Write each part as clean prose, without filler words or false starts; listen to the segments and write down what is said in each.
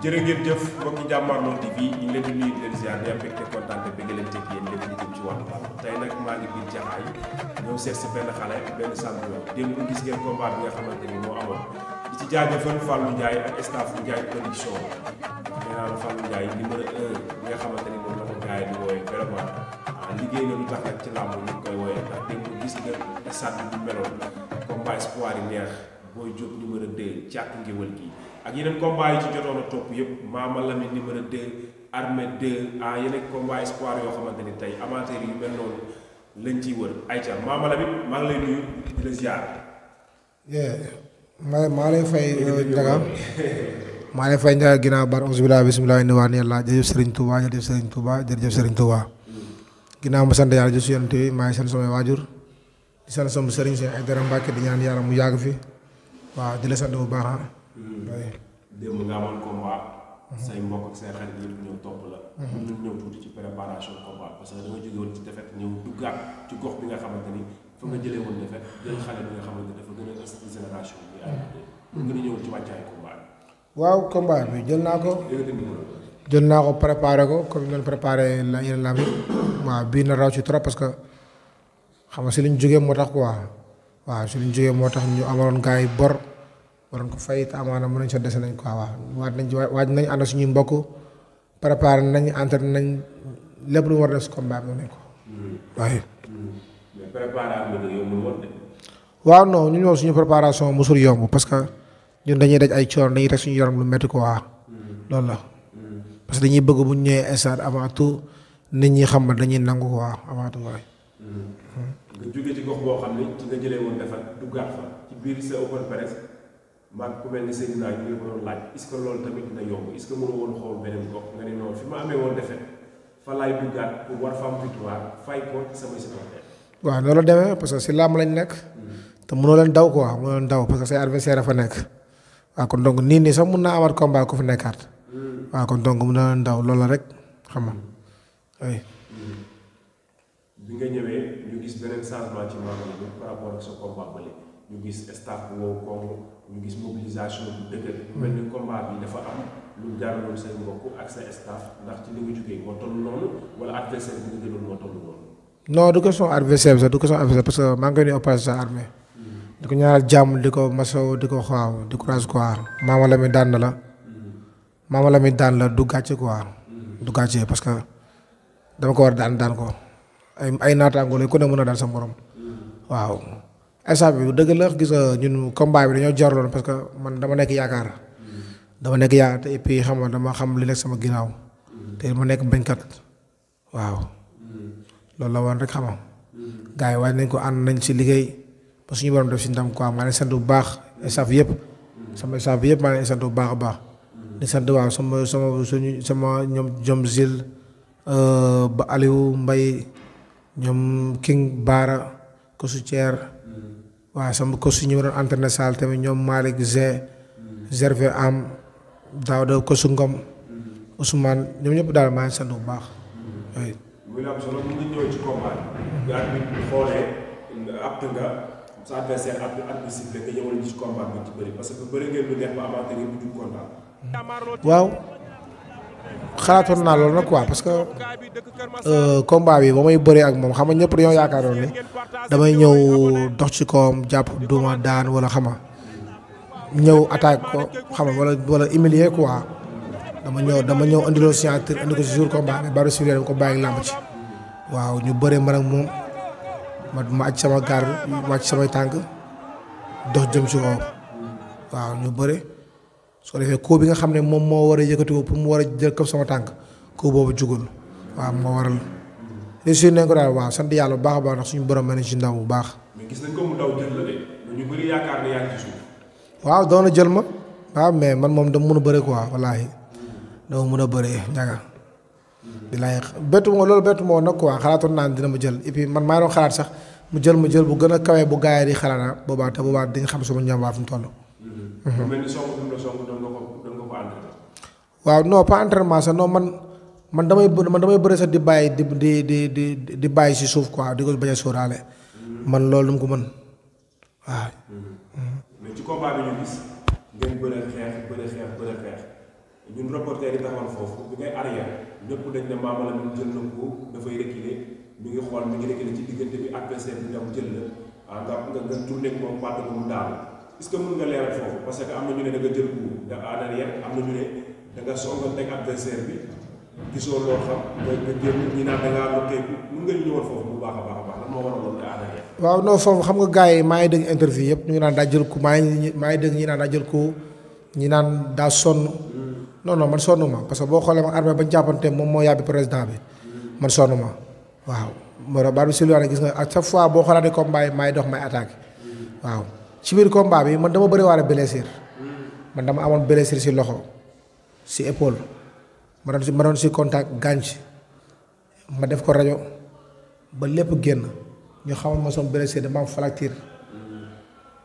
jërë ngeen jëf mbokki Jàmmaarloo TV ñu ngi leen di nuyu di leen ziar di am mbégte kontaan te bëgg leen teg yéen lépp lu jëm ci wàllu làmb tey nag maa ngi biir Jaxaay ñëw seet si benn xale benn champion démb gis ngeen combat bi nga xamante ni moo amoon di ci jaajëfal Fallou Ndiaye ak staff Ndiaye production nee naa la Fallou Ndiaye numéro 1 bi nga xamante ni moom la ko gars yi di wooyee vraiment liggéey na lu tax nag ci làmb ñu koy wooyee ndax démb gis nga stade bi meloon combat espoir yi neex Boy Diop numéro 2 càkk ngéwël gi ak yeneen combat yi ci jotoon a topp yëpp Mama Lamine numéro 2 Armée 2 yeneen combat espoir yoo xamante ni tey amateur yu mel noonu lañ ciy wër ayca Mama Lamine maa ngi lay nuyu di la ziar. maa lay fay Ndiaga maa lay fay Ndiaga ginnaaw bar bismillah bismillah ni waa ne yàlla jërëjëf Serigne Touba jërëjëf Serigne Touba jërëjëf Serigne Touba ginnaaw ma sant yàlla jësu yonent bi maa ngi sant samay waajur di sant sama Serigne Cheikh Aïdara Mbacke di ñaan yàlla mu yàgg fi waaw di la sant bu baax démb nga amoon combat say mbokk ak say xarit yëpp ñëw topp la ñu ñëw tuuti ci préparation combat parce que da nga jóge woon ci défaite ñëw duggaat ci gox bi nga xamante ni fa nga jëlee woon défaite jël xale bi nga xamante ni dafa gën a ëst génération bi ay gën a ñëw ci wàccaay combat bi waaw combat bi jël naa ko préparé ko comme ñu doon préparé la yeneen lamb waaw bii na raw ci trop parce que xam nga si liñ jógee moo tax quoi waaw si liñ jógee moo tax ñu amaloon gars yi bor waroon ko fay te amaana mën nañ sa dese nañ quoi waaw waaj nañ ànd suñuy mbokk préparé nañ entraîné nañ lépp lu war a def si combat bi nañ ko waaye. mais préparé ak yombul woon de. waaw non ñun ñoo suñu préparation mosul yomb parce que ñun dañuy daj ay coono dañuy teg suñu yaram lu métti quoi loolu la parce que dañuy bëgg bu ñu ñëwee stade avant tout nit ñi xam ne dañuy nangu quoi avant tout waaye. nga jóge ci gox boo xam ne ci nga jëlee woon defar duggaat fa ci biir sa open press. maag ku mel ni Seydina ñu ngi ko doon laaj est-ce que loolu tamit dina yomb est-ce que mënu woon xool beneen gox nga ne noonu fi ma amee woon defet fa laay duggaat pour war fa am victoire fay ko samay supporter. waaw noonu la demee parce que si làmb lañ nekk. te mënoo leen daw quoi mënoo leen daw parce que say adversaire a fa nekk. waaw kon donc nii nii sax mun naa amaat combat ku fi nekkaat. waaw kon donc mën na leen daw loolu la rek xam nga oui. bi nga ñëwee ñu gis beneen changement ci Mama Lamine par rapport ak sa combat bële ñu gis staff woowu Congo. ñu gis mobilisation bu dëgër mel ni combat bi dafa am lu jaaraloon say mbokk ak sa staff ndax ci li nga jógee moo toll noonu wala adversaire bi nga jëloon moo toll noonu. non du question adversaire bi sax du question adversaire parce que maa ngi koy nuyu opération armée di ko ñaanal jàmm di ko masaw di ko xaaw di courage quoi Mama Lamine daan na la Mama Lamine daan la du gàcce quoi du gàcce parce que dama ko war daan ko ay naataangoo la ku ne mën a daan sa morom waaw. instant bi dëgg la gis nga ñun combat bi dañoo jarloon parce que man dama nekk yaakaar te et puis xam nga dama xam li nekk sama ginnaaw te ma nekk bañkat waaw loolu la woon rek xam nga gars yi waaj nañ ko ànd nañ si liggéey ba suñu borom def si ndam quoi maa ngi sant bu baax staff yëpp sama staff bi yëpp maa ngi sant bu baax a baax di sant waaw sama ñoom Zil ba Aliou Mbaye ñoom King Baara Kosu Thier waaw sama kosu ñu doon entraîné salle tamit ñoom Malick Gervé am Daouda Kosu Ngom Ousmane ñoom ñëpp daal maa ngi sant bu baax. oui. muy la am solo mu ngi ñëw ci combat bi nga bi xoolee apte nga sa adversaire at bi sifflé nga ñëwal ci combat bi ci bëri parce que bëri ngeen lu neex ba amateur yi bu jug kontaan. waaw xalaatoon naa loolu nag quoi parce que combat bi ba may bëree ak moom xam nga ñëpp dañoo yaakaaroon ni damay ñëw dox ci kawam jàpp duma daan wala xama ñëw attaque ko xama wala humilier quoi dama ñëw andiloo signature andi ko ci jour combat mais bari suivre dama ko bàyyi làmb ci waaw ñu bëree man ak moom ma aj sama gaar ma aj samay tànk dox jëm ci kaw waaw ñu bëre soo defee ko bi nga xam ne moom moo war a yëkkati ko pour mu war a jël këpp sama tànk ko boobu jugul waaw moo waral réussir nañ ko daal waaw sant yàlla bu baax a baax ndax suñu borom mel ni ci ndam bu baax. mais gis nañ ko mu daw jël la de ñu bëri yaakaar ne yaa ngi ci suuf. waaw doon na jël ma waaw mais man moom dama mën a bëre quoi wallaahi dama mën a bëre Ndiaga. di laay bettu ma loolu bettu ma woon nag quoi xalaatoon naa dina ma jël et puis man maa doon xalaat sax mu jël bu gën a kawee bu gaay di xalaat boobaa te boobaa dañ xam sama njàmbaar fu mu toll. mel ni song doon nga ko entraîné. waaw non pas entraînement sax non man damay bëri sax di bàyyi di bàyyi si suuf quoi di ko bañ a sóoraale. man loolu dama ko mën waaw. mais ci combat bi ñu gis ngeen bëre xeex ñun reporter yi taxoon foofu bi ngay arrière ñëpp dañ ne Mama Lamine jël na ko dafay reculer mi ngi xool mi ngi reculer ci diggante bi adversaire bi ñoom jël la nga tourné ko moom pàdd ko mu daal est-ce que mën nga leeral foofu parce que am na ñu ne da nga jël coup de en arrière am na ñu ne da nga songoon teg adversaire bi gisoo loo xam nga génn ñi naan da ngaa lotteeku mën nga ñëwoon foofu bu baax a baax a baax lan moo waraloon nga en arrière. waaw non foofu xam nga gars yi maa ngi dégg interview yëpp ñu ngi naan daa jël coup maa ngi dégg ñi naan daa jël coup ñi naan daa sonn non man sonn ma parce que boo xoolee ma armée bañ jàppante moom moo yàbbi président bi man sonn ma waaw moo tax baat bi si lu gis nga à chaque fois boo xoolaatee combat yi maay dox may attaqué waaw ci biir combat bi man dama bëri waale blessure man dama amoon blessure si loxo si épaule ma doon si contact gànc ma def ko rajo ba lépp génn ñu xamal ma sama blessure dama am fracture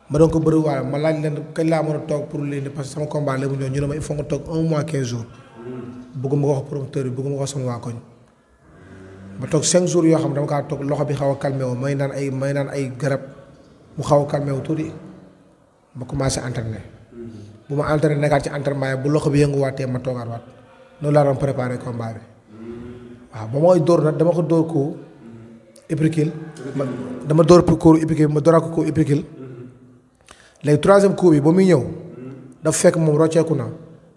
ma doon ko bëri waale ma laaj leen kañ laa mën a toog pour lii parce que sama combat la mu ñëw ñu ne ma il faut nga toog 1 mois 15 jours bëgguma ko wax promoteur bi bëgguma ko wax sama waa koñ ma toog 5 jours yoo xam dama kaa toog loxo bi xaw a calmé wu may naan ay garab mu xaw a calmé wu tuuti ma commencé entraîner bu ma entraîner nekkaat ci entraînement yi bu loxo bi yënguwaatee ma toogaat waat noonu laa doon préparé combat bi waaw ba mooy dóor nag dama ko dóor ko épicule dama dóor ko épicule ma dóoraat ko épicule léegi troisième coup bi ba muy ñëw dafa fekk moom rocceeku na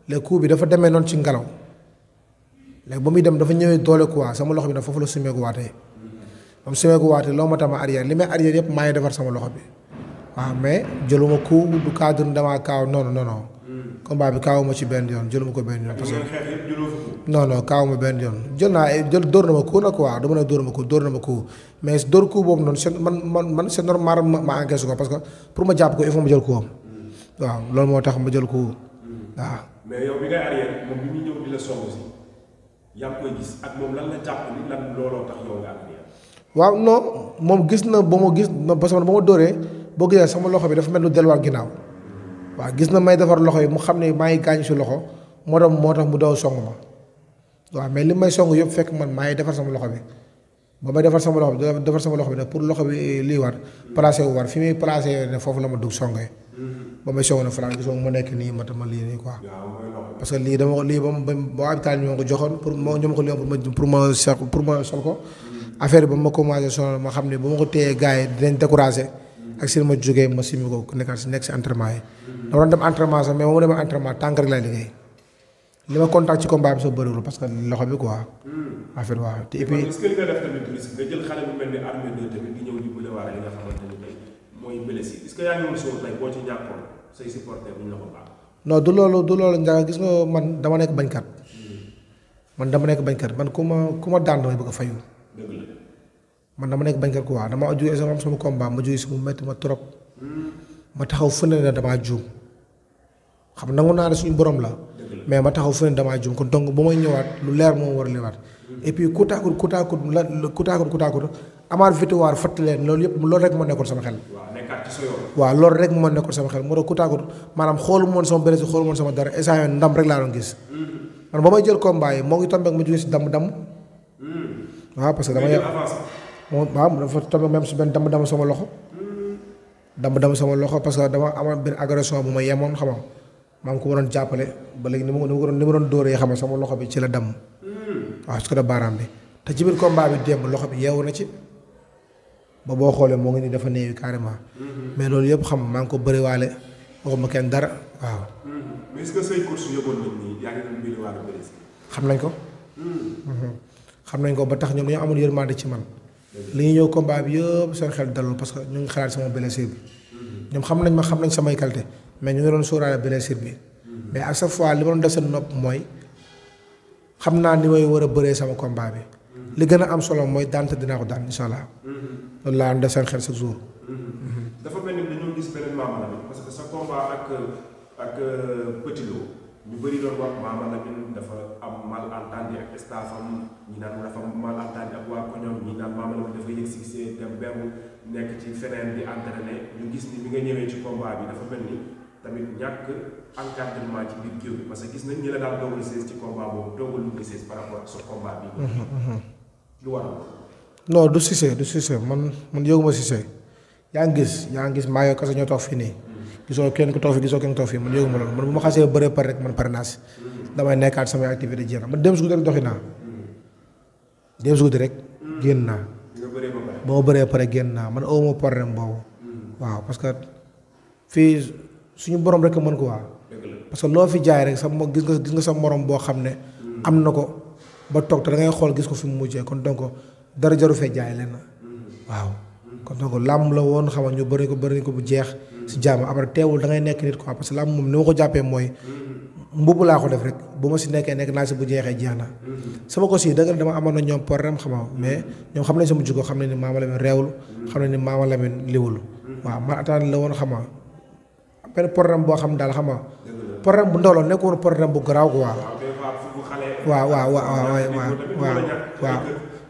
léegi coup bi dafa demee noonu ci ngelaw léegi ba muy dem dafa ñëwee doole quoi sama loxo bi nag foofu la sumeeku waatee moom sumeeku waatee loo ma tax ma arrière li may arrière yëpp maa ngi defar sama loxo bi waaw mais jëluma coup du cadre damaa kaaw non combat bi kaawuma ci benn yoon jëluma ko benn yoon parce que non kaawuma benn yoon dóor na ma coup nag quoi dama ne dóor na ma coup mais dóor coup boobu noonu c'est man c'est normal ma encaissé ko parce que pour ma jàpp ko il faut ma jël coup am waaw loolu moo tax ma jël coup waaw. mais yow bi ngay arrière moom bi muy ñëw di la song si yaa ngi koy gis ak moom lan la jàpp ni lan looloo tax yow nga arrière. waaw non moom gis na ba ma gis parce que ba ma dóoree boo gisee sama loxo bi dafa mel ni delluwaat ginnaaw waaw gis na may defar loxo yi mu xam ne maa ngi gaañ si loxo moo tax mu daw song ma waaw mais li may song yëpp fekk man maa ngi defar sama loxo bi ba may defar sama loxo bi nag pour loxo bi lii war placé wu war fi muy placé ne foofu la ma dugg songee ba may song na France gisoo ma nekk nii ma lii nii quoi parce que lii ba hôpital ñoo ko joxoon pour ñoo ma ko lii pour ma sol ko affaire bi ba ma commencé sonal ma xam ne ba ma ko téyee gars yi dinañ découragé ak si ma jógee ma simi ko nekk si entraînement yi dama doon dem entraînement sax mais ba ma demee entraînement tànk rek lay liggéey li ma contact ci combat bi sax bëriwul parce que loxo bi quoi affaire waaw te et puis est-ce que li nga def tamit risque nga jël xale bu mel ni Armé 2 tamit di ñëw di bële waale li nga xamante ni tey mooy blessé est-ce que yaa ngi woon sóor tey boo ci ñàkkoon say supporter bu ñu la ko baax non du loolu njàng gis nga man dama nekk bañkat man ku ma daan damay bëgg a fayu dëgg la man dama nekk bañkat quoi dama jógee sama combat ma jógee si mu metti ma trop ma taxaw fu ne damaa juum xam nangu naa ne suñu borom la mais ma taxaw fu ne damaa juum kon donc ba may ñëwaat lu leer moom war a leewaat et puis kutaakut amaat victoire fàttali leen loolu yëpp loolu rek moo nekkoon sama xel. waaw loolu rek moo nekkoon sama xel moo tax kutaakut maanaam xoolu moon sama benn si xoolu moon sama dara instant yii ndam rek laa doon gis man ba may jël combat yi moo ngi tombé ma jógee si damm waaw parce que dama yàq moom waaw dafa tombé même si benn damm sama loxo parce que dama amoon benn agression bu ma yemoon xam nga maa ngi ko waroon jàppale ba léegi ni ma doon dóoree xam nga sama loxo bi ci la damm waaw su ko def baaraam bi te ci biir combat bi démb loxo bi yeewu na ci ba boo xoolee moo ngi nii dafa néewi carrément mais loolu yëpp xam maa ngi ko bëriwaale waxuma kenn dara waaw. mais est-ce que say course yëgoon nañ ni yaa ngi doon bëriwaale bëri. xam nañ ko. xam nañ ko ba tax ñoom dañoo amoon yërmande ci man. li ñuy ñëw combat bi yëpp seen xel dalul parce que ñu ngi xalaat sama blessure bi. ñoom xam nañ samay qualité mais ñu ngi doon sóoraale blessure bi. mais à chaque fois li ma doon def seen nopp mooy xam naa ni may war a bëree sama combat bi. li gën a am solo mooy daan te dinaa ko daan incha allah. loolu laa def seen xel chaque jour. dafa mel ni dañoo gis beneen Mama Lamine parce que sa combat ak Petit Lo ñu bëri doon wax Mama Lamine dafa am malentendu ak staffam ñi naan dafa malentendu ak waa koñom ñi naan Mama Lamine dafa yëg succès dem beru nekk ci feneen di entraîné ñu gis ni bi nga ñëwee ci combat bi dafa mel ni tamit ñàkk encadrement ci biir géew bi parce que gis nañ ñi la daal dogal sées ci combat boobu dogal lu sées par rapport ak sa combat bi. lu waral. non du Cissé man yëguma Cissé yaa ngi gis maa yoo kese ñoo toog fii nii gisoo kenn ko toog fii man yëguma loolu man bu ma xasee bëree pare rek man pare naa si damay nekkaat samay activité jeex na man dem su guddi rek doxi naa dem su guddi rek génn naa ba ma bëree pare génn naa man awma problème boobu waaw parce que fii suñu borom rek a mën ko waa parce que loo fi jaay rek sa gis nga sa morom boo xam ne am na ko ba toog te da ngay xool gis ko fi mu mujjee kon donc dara jaru fee jaay leen waaw kon donc làmb la woon xam nga ñu bëri ko bu jeex si jàmm après teewul da ngay nekk nit quoi parce que làmb moom ni ma ko jàppee mooy mbubb laa ko def rek bu ma si nekkee nekk naa si bu jeexee jeex na sama ko si dëgg dama amoon na ñoom problème xam nga mais ñoom xam nañ sama jikko xam nañ ni Mama Lamine réewul xam nañ ni Mama Lamine liwul waaw man attendre la woon xam nga benn problème boo xam daal xam nga problème bu ndaw la nekk woon problème bu garaaw quoi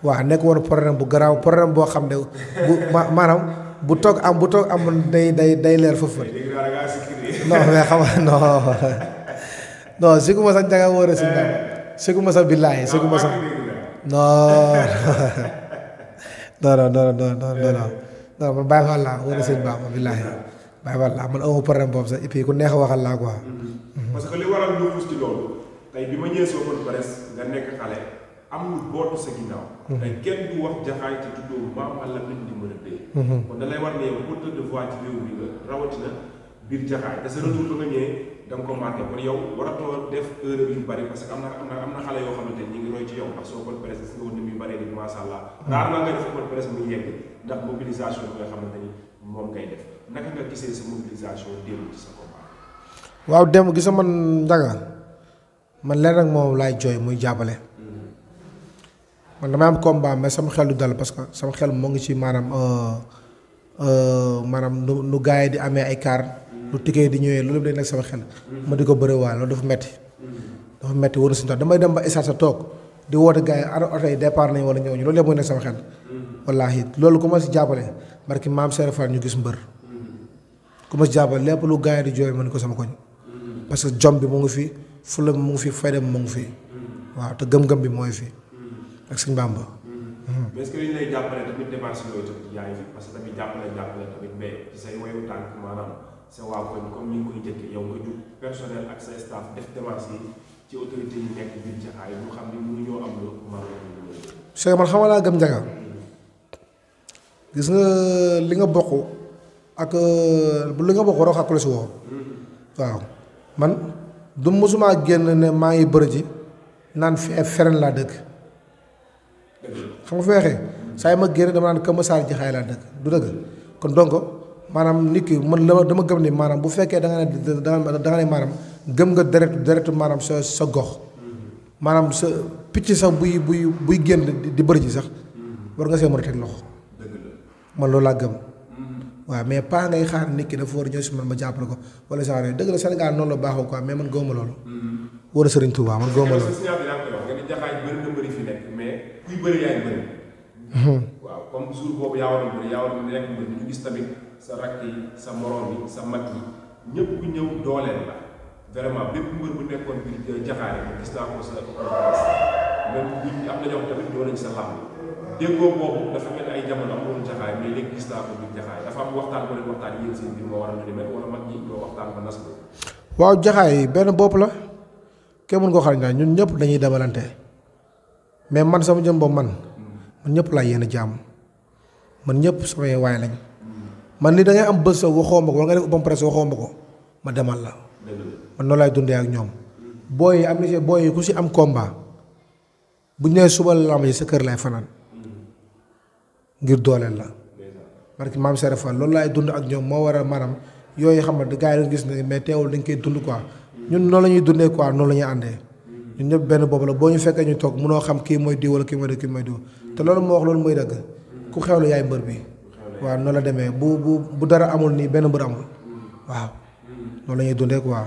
waaw nekk woon problème bu garaaw problème boo xam ne bu maanaam bu toog am day leer foofu non mais xam nga non siguma sa njaga wóor a si ndam siguma sa billaahi siguma sa non man bàyyi fa laa wóor a sëñ baax ma billaahi bàyyi fa laa man amu problème boobu sax et puis ku neex a waxal laa quoi parce que li waral ñu xuus ci loolu tey bi ma ñëwee soo kon presse nga nekk xale am lu bootu sa ginnaaw tey kenn du wax jaxaay te tuddoo Mama Lamine numéro 2 kon da lay war ne yow porteur de voix ci réew mi nga rawatina biir jaxaay te sa retour ba nga ñëwee da nga ko marqué kon yow waratoo def erreur yu bari parce que am na xale yoo xamante ni ñu ngi roy ci yow ak soo kon presse si nga woon ni muy bëree ni masha Allah raar na nga def kon presse muy yegg ndax mobilisation bi nga xamante ni moom ngay def naka nga gisee sa mobilisation démb ci sa combat waaw dem gisa man njaga man leen rek moom laay jooy muy jàppale man damay am combat mais sama xel du dal parce que sama xel moo ngi ci maanaam nu gars yi di amee ay car lu tikkee di ñëwee loolu day nekk sama xel ma di ko bëre waa loolu dafa metti wër si ndox damay dem ba isaat sa toog di woote gars yi ana oto yi départ nañu wala ñëw ñu loolu yëpp mooy nekk sama xel wallaahi loolu ku ma si jàppale barki maam Seydou Fall ñu gis mbër ku ma si jàppale lépp lu gars yi di jooy ma ni ko sama koñ parce que jom bi mu ngi fi fulla mu ngi fi fayda mu ngi fi waaw te gëm-gëm bi mooy fi ak Sëñ Bàmba. mais est-ce que dañu lay jàppale tamit démarche yooyu tamit yaa ngi fi parce que tamit jàppale tamit mais ci say wayu tànk maanaam sa waa koñ comme ni nga koy njëkkee yow nga jug personnel ak sa staff def démarche yi ci autorité yi nekk biir Jaxaay ñu xam ni mënu ñoo am lu Cheikh man xam laa gëm njaga gis nga li nga bokk ak li nga bokk rox ak la si woo waaw man du mosuma génn ne maa ngi bëri ji naan feren laa dëkk xam nga fi waxee saa yi ma génn dama naan Kër Masar Jaxaay laa dëkk du dëgg kon donc maanaam nit ki man dama gëm ni maanaam bu fekkee da nga ne maanaam gëm nga deretu maanaam sa gox maanaam sa picc sax buy génn di bëri ji sax war nga see mën a teg loxo man loolu laa gëm waaw mais pas ngay xaar nit ki dafa war a ñëw si man ma jàppale ko wala genre yooyu dëgg la Sénégal noonu la baaxoo quoi mais man gëwuma loolu war a Sëriñ Tuubaa man gëwuma loolu kuy bëri yaay bëri waaw comme jour boobu yaa war a bëri yaa war a nekk mbër ñu gis tamit sa rakk yi sa morom yi sa mag yi ñëpp ku ñëw dooleel la vraiment bépp mbër bu nekkoon biir Jaxaay rek gis naa ko sa même bu am na ñoo xam tamit doo nañ sa làmb déggoo boobu dafa mel ay jamono amoon Jaxaay mais léegi gis naa ko biir Jaxaay dafa am waxtaan bu leen waxtaan yéen seen biir moo waral ñu demee wala mag ñi ñoo waxtaan ba nas ko waaw Jaxaay benn bopp la kenn mën koo xam ne ñun ñëpp dañuy demalante mais man sama jëm boobu man ñëpp laa yéen a jàmm man ñëpp samay waay lañ man ni da ngay am bës sa waxoo ma ko wala nga def open presse waxoo ma ko ma demal la man noonu laay dundee ak ñoom booy yi am na si booy yi ku si am combat bu ñu nee suba la lamb ji sa kër lay fanaan ngir dooleel la parce que maam Serap Fall loolu laay dund ak ñoom moo war a maanaam yooyu xam nga gars yi dañu gis ne mais teewul dañ koy dund quoi ñun noonu la ñuy dundee quoi noonu la ñuy àndee. ñun ñëpp benn boobu la boo ñu fekkee ñu toog mënoo xam kii mooy diw wala kii mooy diw te loolu moo wax loolu mooy dëgg ku xewlu yaay mbër bi waaw noonu la demee bu dara amul nii benn mbër amul waaw noonu la ñuy dundee quoi.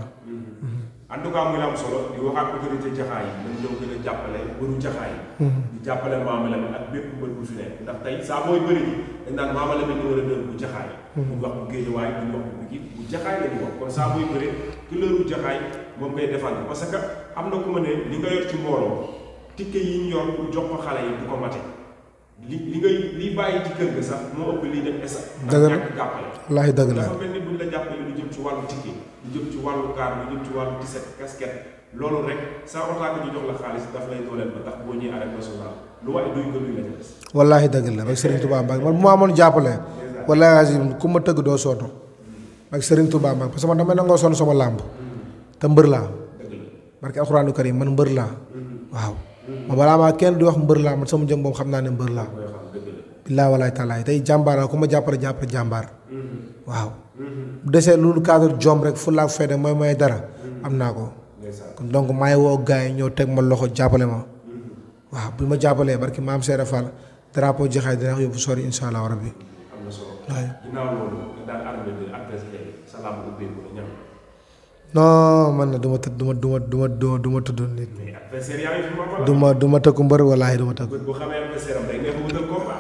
en tout cas muy am solo di wax ak autorité Jaxaay yi nañ ñëw gën a jàppale mbëru Jaxaay yi di jàppale Mama Lamine ak bépp mbër bu fi nekk ndax tey saa booy bëri ji dañ naan Mama Lamine numéro 2 bu Jaxaay buñ wax bu Géejawaay buñ wax bu Pikine bu Jaxaay la ñu wax kon saa booy bëri couleur Jaxaay moom ngay défendre parce que am na ku ma ne li nga yor ci mbooloo ticket yi ñu yor pour jox ko xale yi du ko mate li ngay li bàyyi ci kër ga sax moo ëpp lii dem esa dëgg la ñàkk jàppale wallaahi dëgg la dafa mel ni buñ la jàppale lu jëm ci wàllu ticket lu jëm ci wàllu kaar lu jëm ci wàllu tiset casquette loolu rek sans autant que ñu jox la xaalis daf lay dooleel ba tax boo ñëwee arène nationale lu waaye duy nga duy la ca des. wallaahi dëgg la ak Serigne Touba Mbacke man bu ma amoon jàppale. wallaahi azim ku ma tëgg doo sooto ak Serigne Touba Mbacke parce que man damay nangoo sonn sama làmb te mbër laa barke alxuraanu karim man mbër laa waaw ma balaa maa kenn di wax mbër laa man sama jëm boobu xam naa ne mbër laa billaa walaay taalaay tey jàmbaar la ku ma jàppale jàmbaar waaw bu desee lu cadre jom rek fu laa fayda mooy dara am naa ko kon donc maay woo gars yi ñëw teg ma loxo jàppale ma waaw bu ma jàppalee barki maam Seera Fall drapeau jaxaay dina yóbbu sori insha allah rabbi. am na solo ginnaaw loolu nga daan armé de adversaire sa lamb ubbeeku la ñam. non man na du ma tudd nit. mais adversaire yaa ngi fi ma du ma tëkku mbër wallaahi du ma tëkku. bu xamee adversaire am day neex a wutal combat.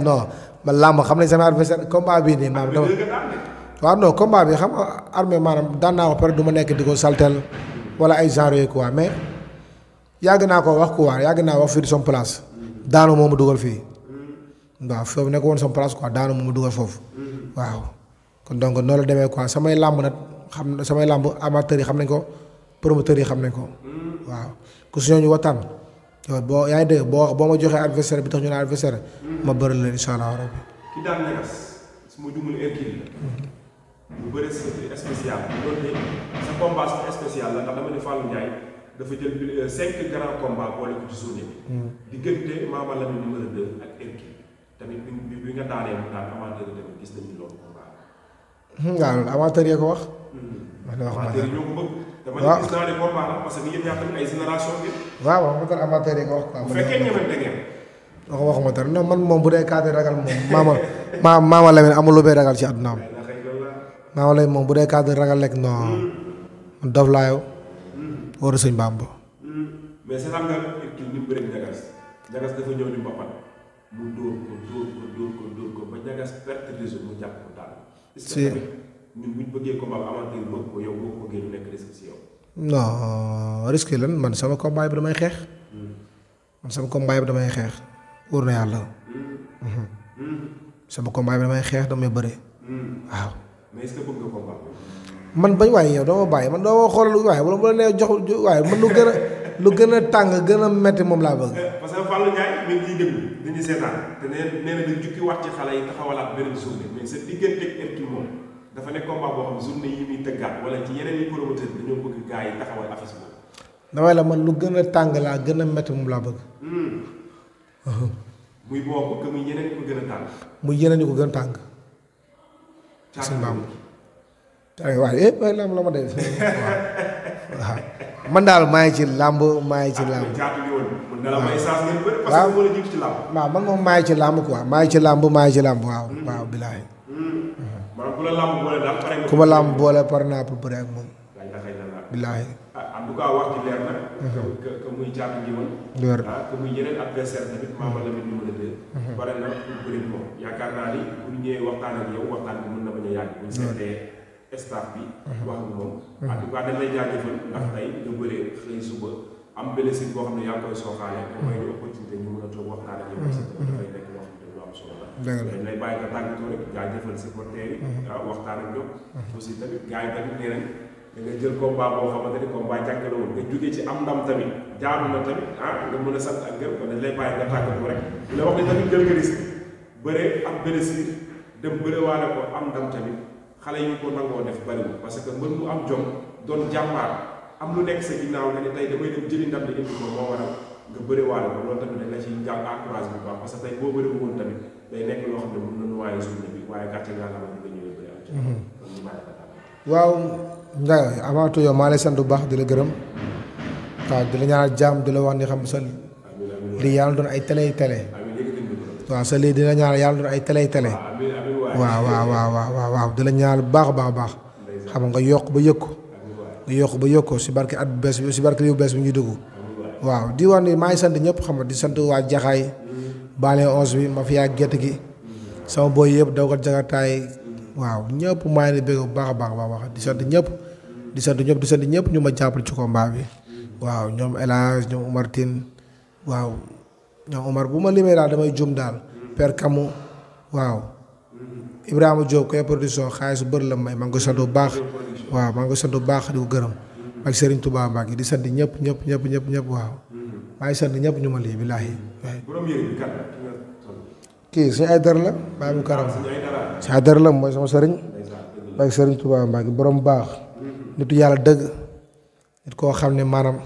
non man làmb xam nañ sama adversaire combat bii nii maanaam dama. waaw non combat bi xam nga armé maanaam daan naa ko pare du ma nekk di ko saltel wala ay genre yooyu quoi mais yàgg naa ko wax quoi yàgg naa wax fii di sama place daanu moo ma dugal fii waaw foofu nekk woon sama place quoi daanu moo ma dugal foofu waaw kon donc noonu la demee quoi samay làmb nag xam samay làmb amateurs yi xam nañ ko promoteurs yi xam nañ ko waaw ku si ñooñu waxtaan yow boo yaa ngi dégg boo ma joxee adversaire bi tax ñu ne adversaire ma bëri leen incha allah rabbi. ki daan ñagas su ma jumul Hercule la lu bëri spécial loolu de sa combat spécial la ndax dama ne Fallou Ndiaye dafa jël 5 grands combats boole ko ci journée bi diggante Mama Lamine numéro 2 ak Hercule tamit bi nga daanee mu daan amateur yi tamit gis nañu loolu combat. waaw loolu amateur yi ko wax. amateur yi ñoo ko bëgg. dama gis naa ne combat la parce que yéen ñaar tamit ay génération bi. waaw wax nga amateur yi ko wax quoi. bu fekkee ñëwante ngeen. waxuma dara non man moom bu dee cadre ragal moom Mama Lamine amul lu bay ragal ci àddunaam. Mama Lamine moom bu dee cadre ragal lekk non man dof laa yow. wóoru sëñ Bamba. mais c'est xam nga Hercule ni mu bëri ñagas ñagas dafa ñëw di mbapat mu dóor ko ba ñagas perte réseau mu jàpp ko daal. si ñun bu ñu bëggee combat amateur bëgg ko yow boo ko bëggee du nekk risque si yow. non risque lan man sama combat bi damay xeex. man sama combat bi damay xeex wóor na yàlla. sama combat bi damay xeex damay bëre. waaw. mais est-ce que bëgg nga combat man bañ waaye yow doo ma bàyyi man doo ma xoolal waaye wala bu la nee jox waaye man lu gën a tàng gën a metti moom laa bëgg. parce que Fallou Ndiaye mi ngi ciy déglu dañuy seetaan te nee na dañ jukki waat ci xale yi taxawalaat beneen journée mais sa diggante ak Hercule moom dafa nekk combat boo xam journée yi muy tëggaat wala ci yeneen yi promoteur dañoo bëgg gars yi taxawal affiche boobu. damay la man lu gën a tàng laa gën a metti moom laa bëgg. muy boobu que muy yeneen yi ko gën a tàng. muy yeneen yi ko gën a tàng. sëñ Bamba. waaye waaye làmb la ma dee waaw man daal maa ngi ci làmb maa ngi ci làmb. waaw man moom maa ngi ci làmb quoi maa ngi ci làmb waaw waaw bilaahi. ku ma làmb boole pare naa pour bëre ak moom. bilaahi. en tout cas wax ci leer na. que muy caatu ji woon. que muy yeneen adversaire tamit Mama Lamine numéro 2. pare na pour bëre moom yaakaar naa ni bu ñu ñëwee waxtaan ak yow waxtaan bi mën na bañ a yàgg. bu ñu seetee staff bi. wax nga moom. en tout cas dañ lay jaajëfal ndax tey nga bëree xëy suba am blessure boo xam ne yaa ngi koy sooxaale. te mooy ñu opportunité ñu mën a toog waxtaan ak yow. parce que dafay nekk loo xam ne lu am solo la. dañ lay bàyyi nga tàggatoo rek jaajëfal supporter yi. waxtaan ak ñoom. aussi tamit gars yi tamit nee nañ da nga jël combat boo xamante ni combat jàng la woon nga jógee ci am ndam tamit jaaru na tamit nga mën a sant ak gërëm kon dañ lay bàyyi nga tàggatoo rek. di la wax ne tamit jël nga risque bëre am blessure dem bëre waale ko am ndam tamit xale yi ko nangoo def bariwul parce que mbër mu am jom doon jàmbaar am lu nekk sa ginnaaw nga ne tey damay dem jëli ndam di indi ko moo waral nga bëre waale ko loolu tamit dañ la ciy jàng encouragé bu baax parce que tey boo bëre woon tamit day nekk loo xam ne mën nañu waaye journée bi waaye gàcce nga xam ne nga ñëwee bëre am ci kon ñu bàyyi ko waaw Ndiaye avant tout yow maa lay sant bu baax di la gërëm waaw di la ñaanal jàmm di la wax ni xam sa lii yàlla doon ay télé waaw sa lii dina ñaanal yàlla doon ay télé waaw di la ñaanal bu baax a baax xam nga yokk ba yëg ko si barke at bu bees bi si barke li bu bees bi ñuy dugg waaw di wax ni maa ngi sant ñëpp xam nga di sant waa Jaxaay Bale 11 bi ma fi yaa gerte gi sama booy yëpp daw ko jagataay waaw ñëpp maa ngi leen di bëgg bu baax a baax di sant ñëpp ñu ma jàppale ci combat bi waaw ñoom El Hadj ñoom Omar Tine waaw ñoom Omar bu ma limee daal damay jum daal Père Kamou waaw Ibrahima Diop koy production xaalis bu bëri la may maa ngi koy sant bu baax waaw maa ngi koy sant bu baax di ko gërëm ak Serigne Touba Mbacke di sant ñëpp waaw. maa ngi sant ñëpp ñu ma lii billaahi. borom yére bi kan kii suñu ay dara la bàyyi mu karam suñu ay dara la mooy sama sëriñ ak Serigne Touba Mbacke borom baax nitu yàlla dëgg nit koo xam ne maanaam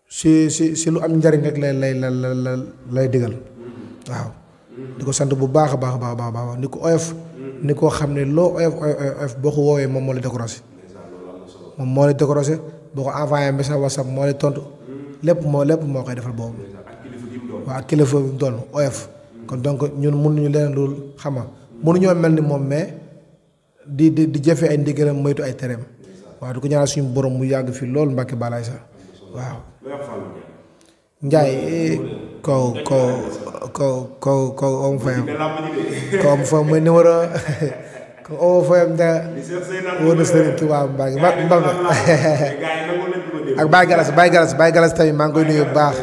si lu am njariñ rek lay digal waaw di ko sant bu baax a baax ni ko oyof ni koo xam ne loo oyof boo ko woowee moom moo la décorosé boo ko envoyé message WhatsApp moo lay tontu lépp moo koy defal boobu waaw ak kilifa bi mu doon oyof kon donc ñun mënuñu leen loolu xam nga mënuñoo mel ni moom mais di jëfe ay ndigalam moytu ay tereem waaw di ko ñaanal suñu borom mu yàgg fii loolu Mbacke balaay sax waaw Ndiaye kaw om fayam mooy numéro ko om fayam da wóor na Serigne Touba Mbacke ak Baye Galas tamit maa ngi koy nuyu bu baax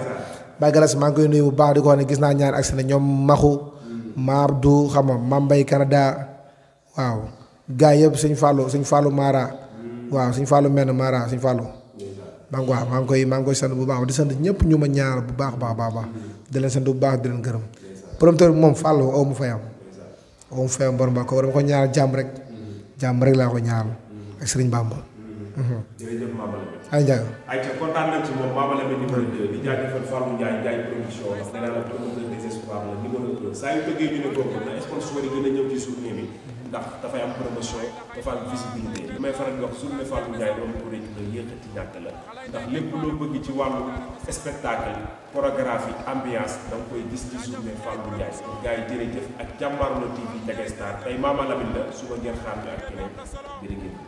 Baye Galas maa ngi koy nuyu bu baax di ko wax ne gis naa ñaar ak seen ñoom Maxu Ma Abdou xam nga Ma Mbaye Canada waaw gaa yëpp sëñ Fallou Mara waaw sëñ Fallou menn Mara sëñ Fallou maa ngi koy sant bu baax di sant ñëpp ñu ma ñaar bu baax di leen sant bu baax di leen gërëm promoteur bi moom Fallou aw mu fayam borom ba ko dama ko ñaar jàmm rek laa ko ñaar ak Serigne Bamba. jërëjëf Mama Lamine. ay Ndiaye. ayca kontaan nañ ci moom Mama Lamine numéro 2 di jaajëfal Fallou Ndiaye production wax dëgg yàlla promoteur des espoirs la numéro 2 saa yu tëggee ñu ne boobu na sponsor yi gën a ñëw ci journée bi ndax dafay am promotion dafa am visibilité li may faral di wax journée Fallou Ndiaye loolu pour la yéexati ñàkk la ndax lépp loo bëgg ci wàllu spectacle chorégraphie ambiance da nga koy gis ci journée Fallou Ndiaye kon gars yi jërëjëf ak Jàmbaarloo TV Jage Star tey Mama Lamine la suba ngeen xaar ñu ak keneen jërëjëf.